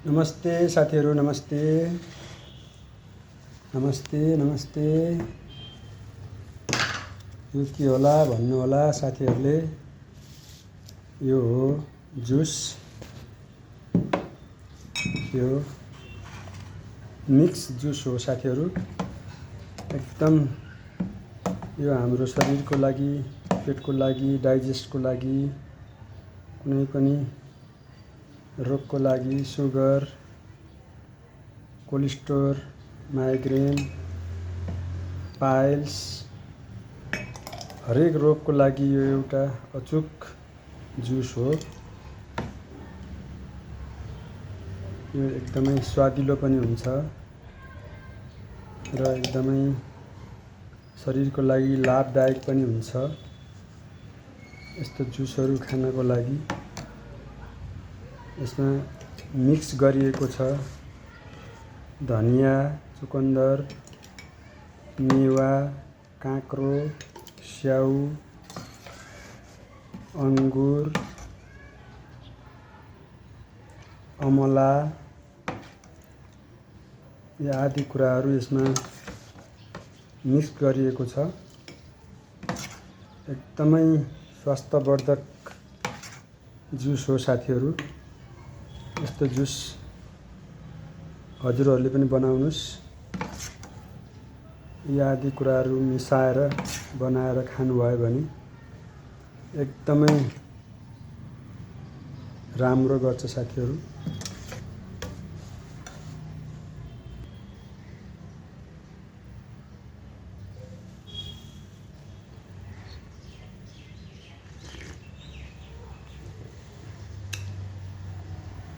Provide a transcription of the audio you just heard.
नमस्ते साथीहरू, नमस्ते नमस्ते नमस्ते। यो के होला भन्नु होला साथीहरूले। यो हो जुस, यो मिक्स जुस हो साथीहरू। एकदम यो हाम्रो शरीरको लागि, पेटको लागि, डाइजेस्टको लागि, कुनै पनि रोगको लागि, सुगर, कोलेस्ट्रोल, माइग्रेन, पाइल्स, हरेक रोगको लागि यो एउटा अचूक जुस हो। यो एकदमै स्वादिलो पनि हुन्छ र एकदमै शरीरको लागि लाभदायक पनि हुन्छ। यस्तो जुसहरू खानको लागि यसमा मिक्स गरिएको छ धनिया, चुकन्दर, मेवा, काँक्रो, स्याउ, अंगुर, अमला आदि कुराहरू यसमा मिक्स गरिएको छ। एकदमै स्वास्थ्यवर्धक जुस हो साथीहरू। यस्तो जुस हजुरहरूले पनि बनाउनुस्। यी आदि कुराहरू मिसाएर बनाएर खानुभयो भने एकदमै राम्रो गर्छ साथीहरू।